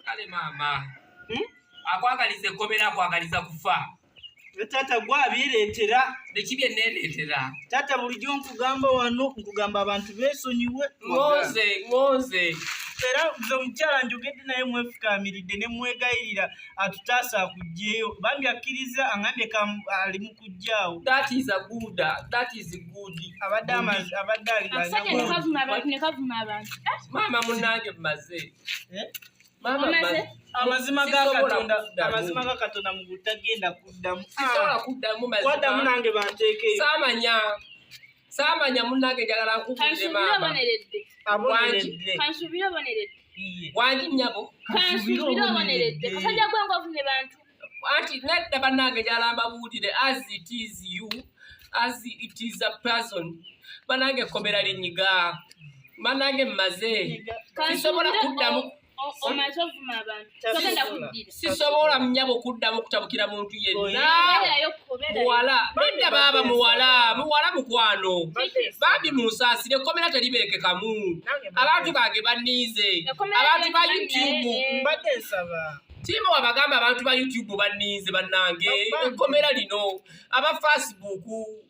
Kale maama. Akwagaliza ekkomera, akwagaliza kufa. Taata, gwabireetera. Biki bye neereetera? Taata, bulijjo nkugamba wano, nkugamba abantu beesonyiwe. Ŋŋonze, ŋŋonze. Era nze omukyala njogedde naye, mwefukaamiridde ne mwegayirira atutaasa akuggyeyo. Bambi akkiriza, aŋambye ali mu kujjaawo. That is a good, that is good. Abadde amazi abadde ali. Akasajja ne kavuma abantu, ne kavuma abantu. Eh? Maama munnange, mmaze. Eh? Maama, Omaze? mmaze. Amazima ga Sisobola Katonda, kuddamu. amazima ga Katonda, mugulu tagenda kuddamu. Sisobola kuddamu. Kwaddamu. Mazima. Nange banteekeyo. Saamanya, saamanya munnange, njagala nkubulire. Kansuubire Maama. oboneredde. Aboneredde. Kansuubire oboneredde. Iye. Wangi nnyabo? Kansuubire oboneredde. Kasajja gwe ng'ovumye bantu. Anti nedda bannange, njagala mbabuulire as it is, you as it is a person. Bannange, ekkomera linyiga. Bannange, mmaze, sisobola Kansuubire kuddamu. omaze ovuma abantu. Togenda kuddira. Sisobola nnyabo kuddamu kutabukira muntu yenna. Beerayo, beerayo. Muwala, nedda baaba, muwala, muwala mukwano, bambi munsaasire, ekkomera teribeekekamu. Abantu bange banniize. Ekkomera Abantu ba lyo YouTube. eh. Mbadde nsaba. Tiima wabagamba, abantu ba YouTube banniize bannange. Ekkomera lino, aba Facebook.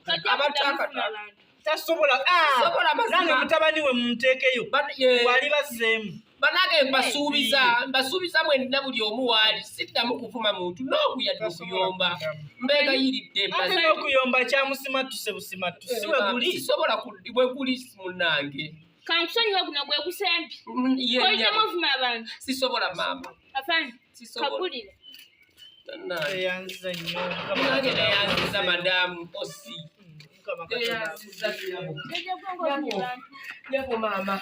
Tojja kuddamu kuvuma Abatakata. abantu. Tasobola. Sobola mazima. Nange mutabani we mumuteekeyo, wali bazzeemu. Banange, mbasuubiza, mbasuubiza mwenna, buli omu waali, siddamu kuvuma muntu n'okuyadde okuyomba. Mbeegayiridde. Ate Mbaze. n'okuyomba kyamusimattuse busimattuse, si we guli. Sisobola bwe guli munnange. Kankusonyiwe, guno gwe gusembye. Ye Oyitamu nnyabo. ovuma abantu. Sisobola maama. Afande. Sisobola. Kagulire. Bannange. Eyanziza nnyo. Munange, neyanziza madamu osi. Mukama Katonda. Neyanziza nnyabo. Kasajja gwe ng'ovumye abantu. Nyabo maama,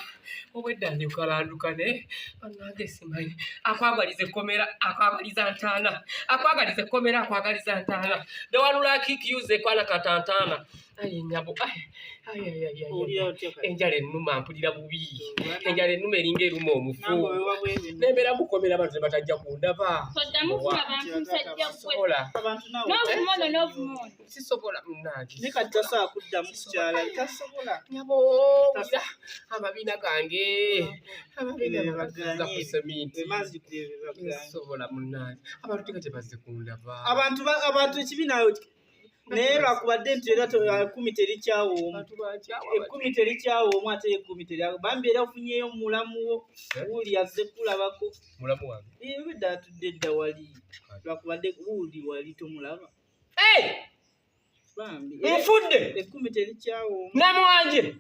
obwedda ndukalandukane. Bannange, simanyi. Akwagaliza ekkomera akwagaliza ntaana, akwagaliza ekkomera akwagaliza ntaana. Newalulakikiuze ekwana katantaana. Aye nyabo, aye, aye, aye, aye, aye. Owulira otya kati? Enjala ennuma, mpulira bubi. Enjala ennuma eringa eruma omufu. Nange wewa bwebi. Nembeera mukomera, abantu tebatajja kundaba. Toddamu kuvuma bantu, musajja gwe. Sisobola. Abantu naawe. N'ovuma ono, n'ovuma ono. Sisobola munnange. Ne kati tasobola kuddamu kukyala, tasobola. Nyabo, wulira amabiina gange, amabiina bagaza ku seminti. Bemazzi bebaganye. Nsobola munnange, abantu tinga tebazze kundaba. Abantu ekibi nawe, naye lwakubadde nti era ekkumi terikyawa omu. Abantu bankyawa. Ekkumi terikyawa omu, ate ekkumi teri bambi. Era ofunyeyo mulamu wo, wuuli azze kulabako. Mulamu wange? Ebedda atudde edda wali, lwakubadde wuuli wali tomulaba. Hey! Bambi. Nfudde! Ekkumi terikyawa omu. Namwanje!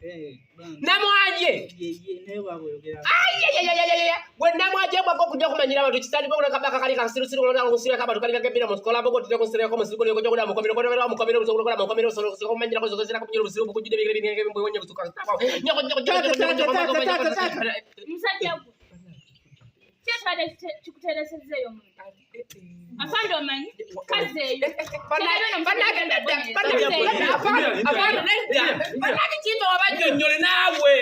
Eh, bambi. Namwanje! Yeye naye bwaba oyogera. Ayayayayaya, gwe namwanje, gwako okujja okumanyira abantu kisandika kabaka kali kasirusiru kusirako abantu kali kagembira musikola mbogo tire kusirako musiru kuli kujja kula mukomero kuli mukomero musobola kula mukomero musobola kumanyira kusirako kunyira busiru bukujjudde bigere bigere bwenye busuka nyoko nyoko. Musajja gwe. Kyekibadde kikuteresezzeeyo munda. Afande, omanyi kazeeyo. Bannange, kimba wabajjonnyole naawe.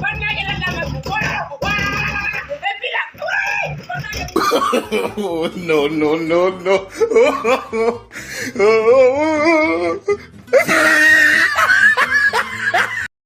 Bannange, Oh, no, no, no, no.